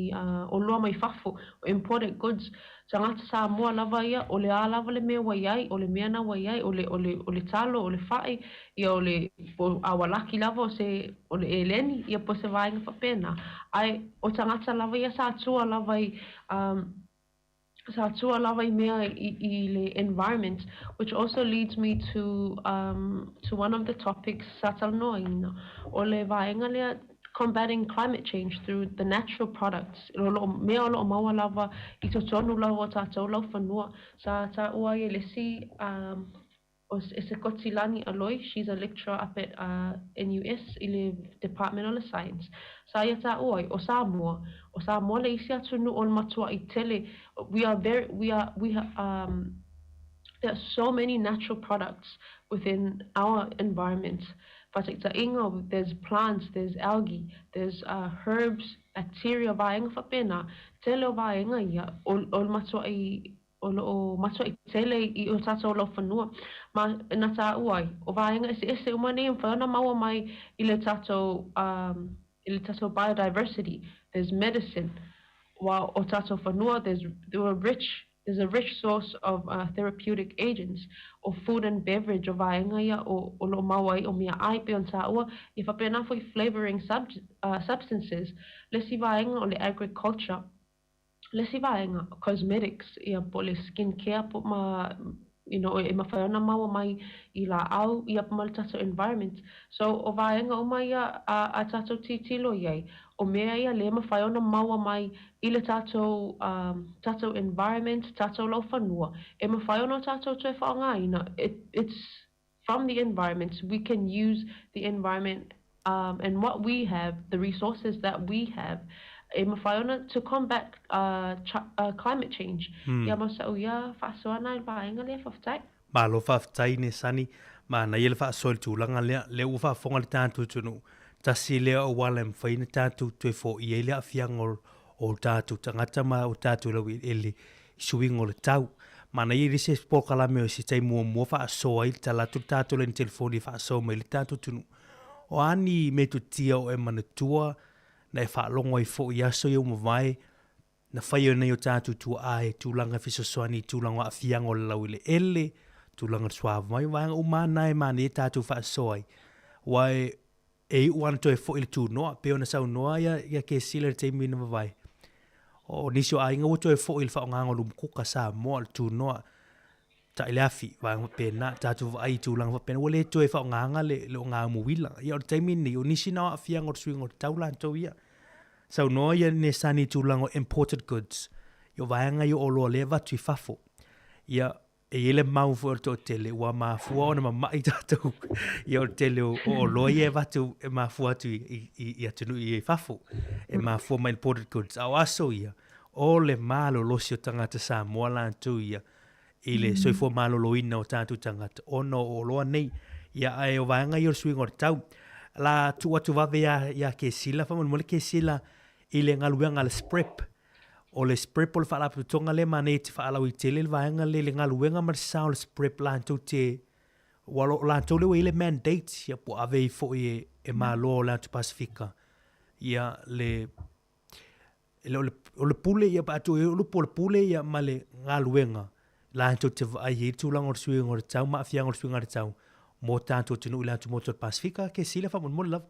C: oloa mai fafo, imported goods, Tagata Samoa lava ia, o le a lava le mea ua i ai, o le mea na ua i ai, o le, o le, o le talo, o le fa'i, ia o le, po a ua laki lava o se, o le ʻeleni, ia po o se vaega faapena. Ae o tagata lava ia sa tua lava i, um, sa tua lava i mea i, i le environment, which also leads me to, um, to one of the topics sa talanoaina, o le vaega lea, Combating climate change through the natural products, o lo o, mea o lo o maua lava i totonu lava o tatou laufanua. Sa taua ai e le isi um o e Sekotilani Aloy, she's a lecturer up at uh NUS i le Department o le Science. Sa ia taua ai, o Samoa, o Samoa le isi atunuu o le matua'i tele, we are very, we are, we um there are so many natural products within our environment. Faataitaiga, there's plants, there's algae, there's herbs, bacteria, vaega faapena, tele o vaega ia o o le matua'i o lo o matua'i tele i o tatou laufanua. Ma na taua ai, o vaega eseese uma nei e mafai ona maua mai i le tatou i le tatou biodiversity, there's medicine, ua o tatou fanua, there's there were rich There's a rich source of therapeutic agents, o food and beverage, o vaega ia o o lo o maua ai o meaai pei ona taua, ia faapena foi flavouring substances, le isi vaega o le agriculture, le isi vaega, cosmetics, ia po o le skin care po ma you know e mafai ona maua mai i laau ia ma le tatou environment. So o vaega uma ia a a tatou tilotilo i ai, o mea ia lea e mafai ona maua mai i le tatou tatou environment, tatou laufanua, e mafai ona tatou toe faaaogaina, it, it's from the environment, we can use the environment um, and what we have, the resources that we have, e mafai ona to combat uh, uh, climate change. Mm. Ia ma sa'u ia faasoa na i le vaega lea, faafetai.
A: Malo faafetai Nesani, manaia le faasoa i le tulaga lea, lea ua faafofoga le tatou atunuu, tasi lea auala e mafai ona tatou toe foia ai le aafiaga o, o tatou tagata ma o tatou laueleele i suiga o le tau. Manaia i le isi polokalame o se taimi muamua faasoa ai le tala atu le tatou laini telefoni e faasoa mai ai le tatou atunuu. O a ni metotia o e manatua na e faalogo ai foi i aso ia ua mavae, Na whai au nei o tātou tuaa he tulaga fesoasoani i tulaga o aafiaga o le laueleele, tulaga o le suavai, vaega uma lava na e manaia tātou faasoa ai. Aua e, e iu ana toe foi le tunoa, pei ona saunoa ia, ia Kesila i le taimi na mavae. O nisi o aiga ua toe foi i le faaaogaina o lumukuka Samoa, le tunoa. taʻi le afi, vaega faapena, tatou vaai i tulaga faapena, ua le toe faaaogaina le, le ogaumu uila. Ia o le taimi lenei, o nisi na o aafiaga o le suiga o le tau latou ia. Saunoa ia Nesani i tulaga o imported goods, ia o vaega ia o oloa lea e avatu i fafo. Ia, e i ai le mau foi o le toatele ua mafua ona mama'i tatou ia o le tele o oloa ia e avatu e mafua atu i, i, i, i atunuu i fafo e mafua mai imported goods. A o aso ia, o le malolosi o tagata Samoa latou ia i le soifua maloloina o tatou tagata ona o oloa nei. Ia, ae o vaega ia o le suiga o le tau. La tuu atu vave iā, iā Kesila, faamolemole Kesila i le galuega a le SPREP. O le SPREP o le faalapotopotoga lea manaia e te faalauaitele le vaega lea i le galuega ma le sa o le SPREP latou te ua o latou lea ua i ai le mandate ia po o ave ai foi e, e Malo o le Atu Pasefika ia le E le o le, o le pule ia, pe a tuu i ai o le upu o le pule ia ma le galuega latou te vaai ai le tulaga o le suiga o le tau ma aafiaga o le suiga o le tau mo tatou atunuu i le atumotu o le Pasefika. Kesila faamolemole lava.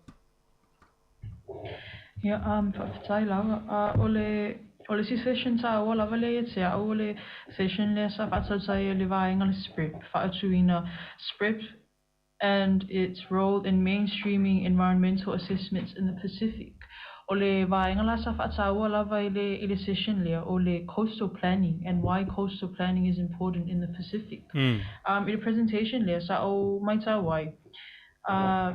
B: Ia, um, faafetai lava. Uh, o le, o le isi session taua lava lea ia te au o le session lea sa faatautai e le vaega le SPREP, faautuina SPREP and its role in mainstreaming environmental assessments in the Pacific. O le vaega la sa faataua lava i le i le session lea, o le coastal planning and why coastal planning is important in the Pacific. Um, i le presentation lea, sa ou maitau ai, uh,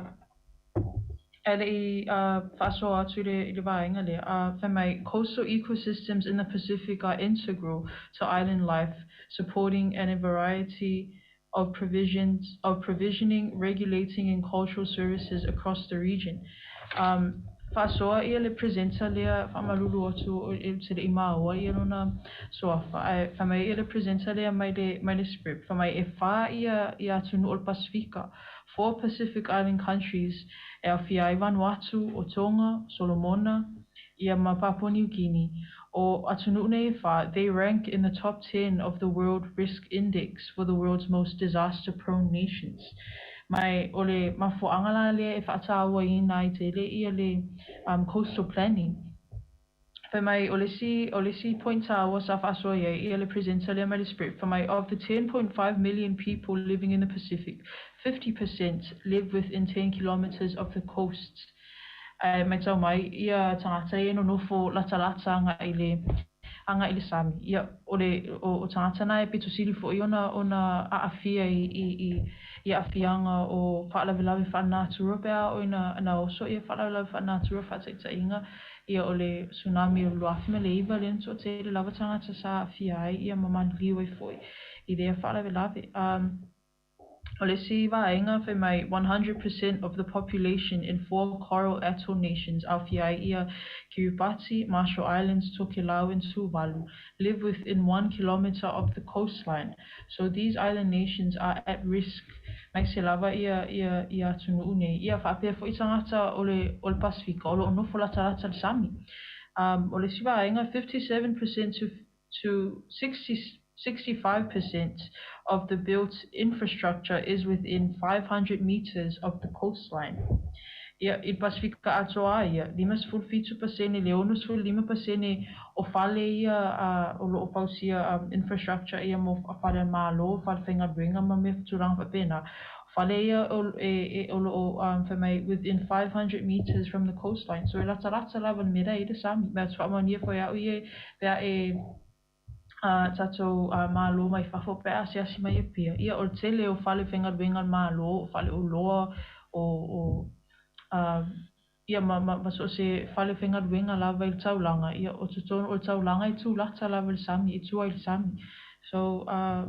B: e le i uh, faasoa atu i le, i le vaega lea, uh, fai mai, coastal ecosystems in the Pacific are integral to island life, supporting an variety of provisions of provisioning, regulating and cultural services across the region. Um, faasoa ia le presenter lea faamalulu atu ou te le i maua ia lona suafa ae fai mai ia le presenter lea mai le mai le script fai mai e whā ia ia atunuu o le Pasifika, four Pacific Island countries e aofia ai Vanuatu, o Tonga, Solomona, ia ma Papua New Guinea. O atunuu nei e whā, they rank in the top 10 of the World Risk Index for the world's most disaster-prone nations. Mai o le mafuaaga la lea e faatauaina ai tele ia le um, coastal planning. Fai mai o le isi, o le isi point taua sa faasoa i ai ia le presenter lea mai le script, fai mai of the 10.5 million people living in the Pacific, 50% live within 10 kilometres of the coasts. Ae matau mai ia tagata ia e nonofo latalata agai i le agai i le sami. Ia, o le o, o tagata na e pito sili foi ona ona aafia i i i i aafiaga o faalavelave faalenatura pe a oo ina na oso ia faalavelave faalenatura faataitaiga ia o le tsunami o le 2009 lea na toatele lava tagata sa aafia ai ia ma maliliu ai foi i lea faalavelave. Um, O le isi vaega fai mai 100% of the population in four coral atoll nations aofia ai ia Kiribati, Marshall Islands, Tokelau and Tuvalu live within one kilometre of the coastline. So these island nations are at risk aemaise lava ia ia ia atunuu nei. Ia faapea foi tagata o le o le Pasifika o lo o nofo latalata i le sami. Um, o le isi vaega 57% to to 60 65% of the built infrastructure is within 500 metres of the coastline. Ia, i le Pasefika atoa ia, 57% i le 65% o fale ia o lo o fausia infrastructure ia mo fale a le Malo, fale faigaluega ma mea tulaga faapena. O fale ia o, e, e, o lo o fai mai within 500 metres from the coastline. So e latalata lava le mea la e i le sami. Mea atu faamaonia foi au ia pe a e a tatou Malo mai fafo pe a asiasi mai Apia. Ia, o le tele o fale faigaluega a le Malo, o faleoloa, o, o, a, ia ma, ma, ma so o se fale faigaluega lava i le taulaga, ia, o totonu o le taulaga e tulata lava i le sami, e tua i le sami. So, uh,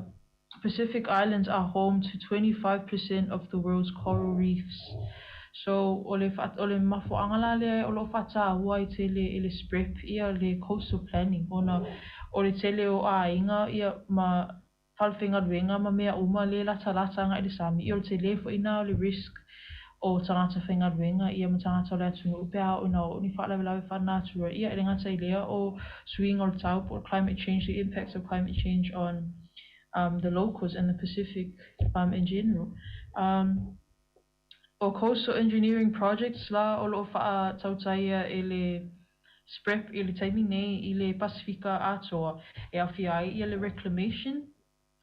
B: Pacific Islands are home to 25% of the world's coral reefs. So, o le, o le mafuaaga la lea o lo o faataua ai tele e le SPREP ia le coastal planning ona o le tele o aiga ia ma falefaigaluega ma mea uma le latalata agai i le sami, ia o le tele foi ina o le risk o tagata faigaluega ia ma tagata o le atunuu pe a oo ina oo ni faalavelave faalenatura ia e le gata i lea o suiga o le tau po o le climate change, the impacts of climate change on um, the locals and the Pacific um, in general. Um, o coastal engineering projects la o lo o faatautaia e le SPREP i le taimi nei i le Pasifika atoa e aofia ai ia le reclamation.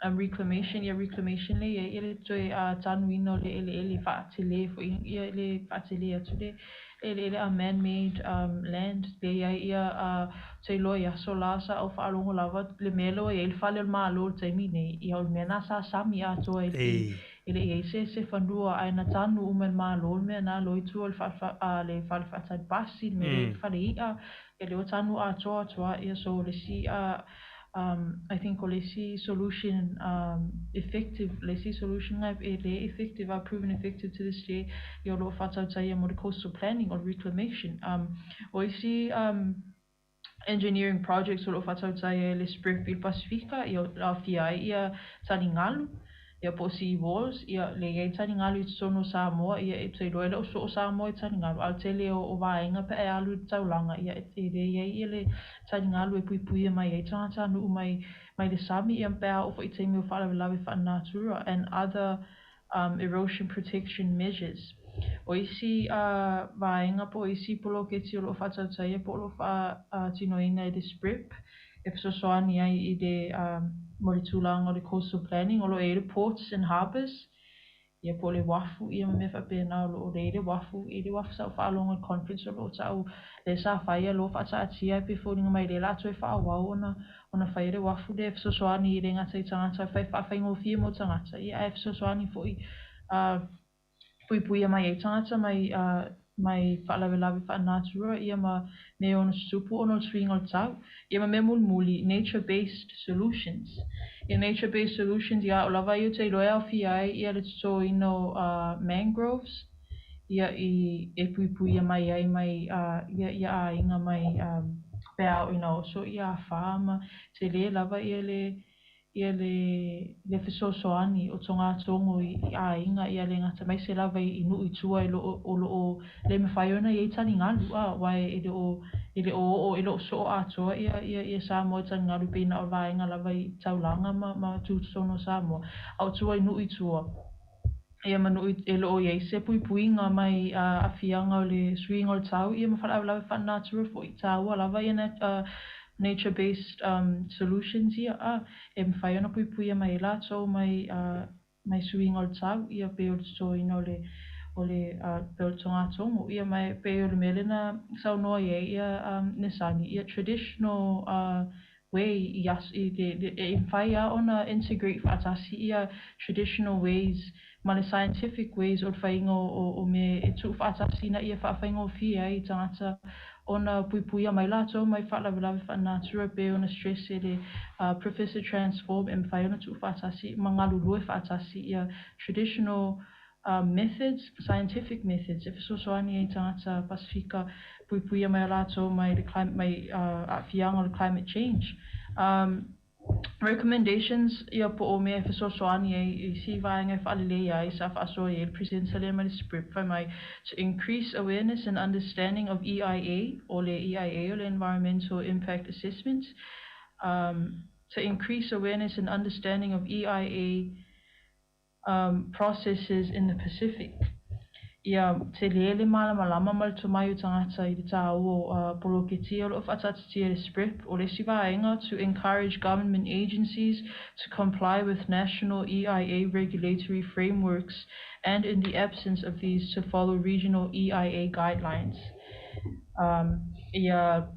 B: Reclamation, ia reclamation lea i ai le toe tanuina o le eleele faatele foi ia le faatele atu le eleele a man made land lea i ai ia ou te iloa i aso la sa ou faalogo lava le mea lea ua i ai le fale o le Malo i le taimi nei, ia o le mea lena sa sami atoa e e le i ai se se fanua ae na tanu uma e le Malo le mea lena loa i tua o le fale faatali pasi, le mea lea i le fale i'a, ia lea ua tanu atoa atu lava. Ia so o le isi I think o le isi solution effective, le isi solution lena e le effective a proven effective to this day, ia o lo o faatautaia mo le coastal planning o le reclamation. O isi engineering projects o lo o faatautaia e le SPREP i le Pasefika, ia e aofia ai ia taligalu, ia po o sea walls, ia lea e i ai taligalu i totonu o Samoa, ia ou te iloa e le o soo Samoa i taligalu, a o le tele o vaega pe a e alu i le taulaga, ia e le i ai ia le taligalu e puipuia mai ai tagatanuu mai mai le sami, ia pe a oo foi i taimi o faalavelave faalenatura and other erosion protection measures. O isi vaega po o isi poloketi o lo o faatautaia po o lo o faatinoina e le SPREP e fesoasoani ai i le mo le tulaga o le coastal planning, o lo o i ai le ports and harbours, ia po o le uafu ia ma mea faapena, o lo o i ai le uafu, e i ai le uafu sa ou faalogo i le conference o lo o tau lea sa fai a loa faataatia ai pei e foliga mai lea o le a toe faaauau ona ona faia le uafu lea e fesoasoani e le gata i tagata e fai faafaigofie mo tagata, ia ae fesoasoani foi a puipuia mai ai tagata mai mai faalavelave faalenatura ia ma mea e ono tutupu ona o le suiga o le tau, ia ma mea mulimuli, nature based solutions. Ia nature based solutions ia au lava ia ou te iloa e aofia ai ia le totoina o mangroves ia i e puipuia mai ai mai ia ia aiga mai pe a oo ina oso ia afa ma tele lava ia le ia le le fesoasoani o togatogo i aiga ia le gata aemaise lava i nuu i tua e o lo o le mafai ona i ai taligalu a aua e le o e le o oo e le o soo atoa ia ia ia Samoa i taligalu pei na o vaega lava i taulaga ma ma tutotonu o Samoa a o tua i nuu i tua ia ma nuu e le o i ai se puipuiga mai aafiaga o le suiga o le tau ia ma faalavelave faalenatura foi. Taua lava ia nature based solutions ia a e mafai ona puipuia mai ai latou mai mai suiga o le tau ia pei o le totoina o le o le pei o le togatogo ia ma e pei o le mea lea na saunoa i ai ia Nesani ia traditional way i aso i le e mafai lava ona integrate faatasi ia traditional ways ma le scientific ways o le faiga o mea e tuu faatasi ina ia faafaigofie ai i tagata ona puipuia mai latou mai faalavelave faalenatura e pei ona stress e le Professor Transform e mafai ona tuu faatasi ma galulue faatasi ia traditional methods, scientific methods e fesoasoani ai i tagata Pasefika puipuia mai a latou mai le mai aafiaga o le climate change. Recommendations ia po o mea e fesoasoani ai i isi vaega e faaleleia ai sa faasoa i ai le presenter lea mai le SPREP fai mai to increase awareness and understanding of EIA o le EIA o le Environmental Impact Assessment to increase awareness and understanding of EIA processes in the Pacific. Ia tele le malamalama ma le tomai o tagata i le tāua o poloketi o lo o faataatitia e le SPREP o le isi vaega to encourage government agencies to comply with national EIA regulatory frameworks and in the absence of these to follow regional EIA guidelines. Ia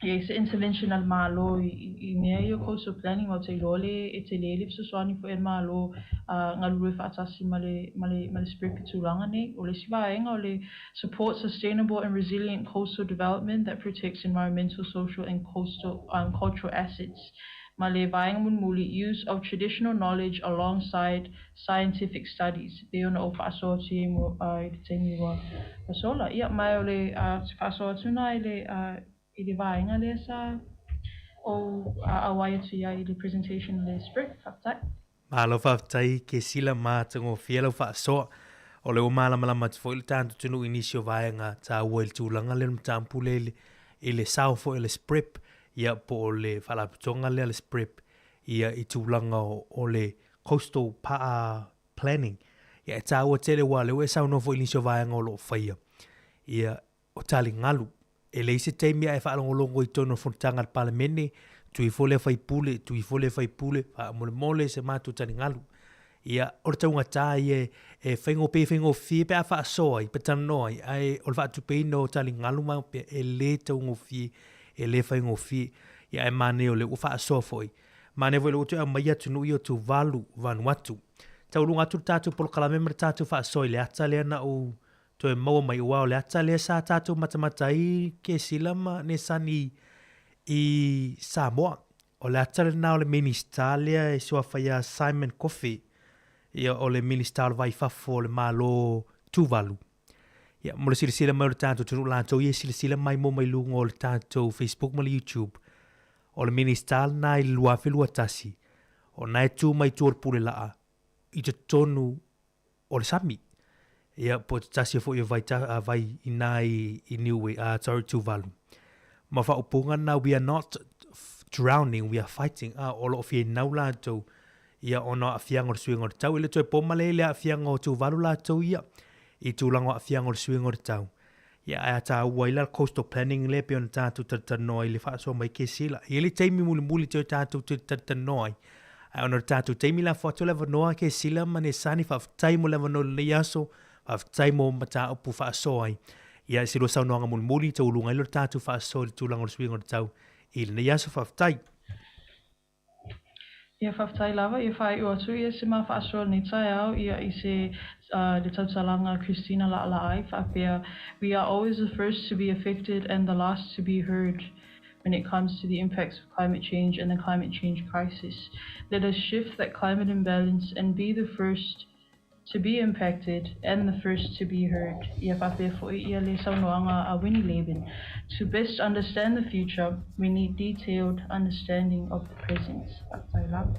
B: i ai se intervention a le Malo i mea ia o coastal planning aua ou te iloa le e tele le fesoasoani foi a le Malo a galulue faatasi ma le ma le ma le SPREP i tulaga nei. O le isi vaega o le support sustainable and resilient coastal development that protects environmental, social and coastal cultural assets ma le vaega mulimuli use of traditional knowledge alongside scientific studies pei ona ou faasoa atu i ai i le taimi ua sola. Ia, ma o le faasoa atu lena i le i le vaega lea sa ou auai atu i ai i le presentation a le SPREP. Faafetai.
A: Malo faafetai Kesila matagofie lau faasoa. O lea ua malamalama atu foi le tatou atunuu i nisi o vaega taua i le tulaga lea o le mataupu lea i le, i le sao foi o le SPREP, ia po o le faalapotopotoga lea a le SPREP ia i tulaga o, o le coastal pa, planning. Ia e taua tele aua o lea ua e saunoa foi i nisi o vaega o lo o faia. Ia o taligalu. E leai se taimi a e faalogologo i totonu o le fonotaga a le Palemene, Tu ifo lea faipule, tu ifo lea faipule, faamolemole se matou taligalu. Ia, o le taugatā ia e faigō, e faigofie pe a faasoa ai, pe talanoa ai, ae o le faatupeina o taligalu ma pea, e lē taugofie, e lē faigofie. Ia, ae manaia o lea ua faasoa foi. Manaia foi o lea ua toe aumai atunuu ia o Tuvalu, Vanuatu. Taualuga atu le tatou polokalame ma le tatou faasoa i le ata lea na ou toe maua mai, aua o le ata lea sa tatou matamata ai Kesila ma Nesani i Samoa. O le ata lena o le Minisita lea e suafa ia Simon Kofe, ia o le Minisita o le Va i Fafo o le Malo Tuvalu. Ia, mo le silasila mai o le tatou atunuu latou ia e silasila mai mo mai luga o le tatou Facebook ma le YouTube, o le Minisita lena i le 2021, o na e tu mai tua o le pule laa i totonu o le sami. Ia, po o te tasi foi o vai, ta, vai i nā i, i Niue, sorry, Tuvalu. Ma faaupuga na, we are not drowning, we are fighting. A, o lo o fia inau latou, ia ona o aafiaga o le suiga o le tau. E le toe po male i le aafiaga o Tuvalu latou ia, i tulaga o aafiaga o le suiga o le tau. Ia, ae a tāua ai la le coastal planning lea pei ona tātou talatalanoa ai i le faasoa mai Kesila. E i ai le taimi mulimuli toe tātou toe talatalanoa ai, ae ona o le tātou taimi lafo atu le avanoa Kesila ma Nesani, faafetai mo le avanoa i lenei aso, faafetai mo mataupu faasoa ai. Ia, i se lua saunoaga mulimuli, taualuga ai lea o le tātou faasoa i le tulaga o le suiga o le tau i lenei aso. Faafetai.
B: Ia faafetai lava, ia faaiu atu ia se ma faasoa i lenei taeao ia i se le tautalaga a Christina Laalaai faapea, We are always the first to be affected and the last to be heard when it comes to the impacts of climate change and the climate change crisis. Let us shift that climate imbalance and be the first To be impacted and the first to be heard, ia faapea foi ia le saunoaga a Winnie Laban, To best understand the future, we need detailed understanding of the present. Faafetai lava.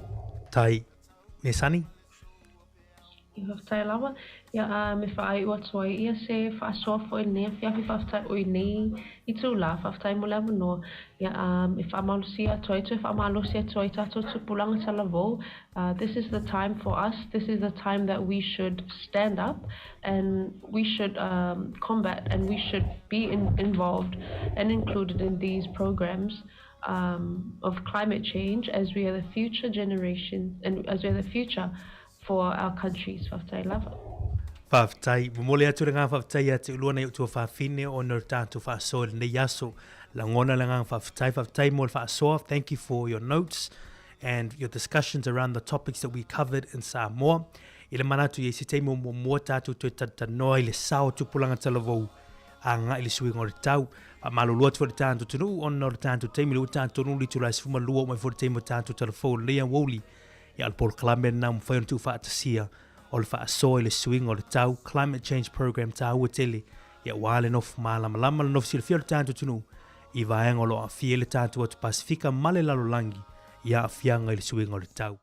A: Tai, Nesani?
C: Ia faafetai lava. Ia a me faaiu atu ai ia se faasoa foi i lenei afiafi faafetai oi nei itulā faafetai mo le avanoa. Ia a e faamalosia atu ai toe faamalosi atu ai tatou tupulaga talavou This is the time for us, this is the time that we should stand up and we should um, combat and we should be in, involved and included in these programs um, of climate change as we are the future generation and as we are the future for our countries. Faafetai lava.
A: Faafetai. Momoli atu le agaga faafetai ia te ulua nai ou tuafafine ona o le tatou faasoa i lenei aso. Lagona le agaga faafetai. Faafetai mo le faasoa. Thank you for your notes and your discussions around the topics that we covered in Samoa. I le manatu i ai se taimi o muamua tatou toe talatalanoa i le sao o tupulaga talavou agai i le suiga o le tau. Faamalulu atu foi le tatou atunuu ona o le tatou taimi lea ua tatou taunuu i le itula e 12 oo mai foi le taimi o tatou talafou i lenei aoauli. Ia o le polokalame lena ua mafai ona tuufaatasia o le faasoa i le suiga o le tau, Climate Change Program taua tele, ia aua le nofo malamalama, le nofo silafia o le tatou atunuu i vaega o lo o aafia ai le tatou atu Pasefika ma le lalolagi i aafiaga i le suiga o le tau.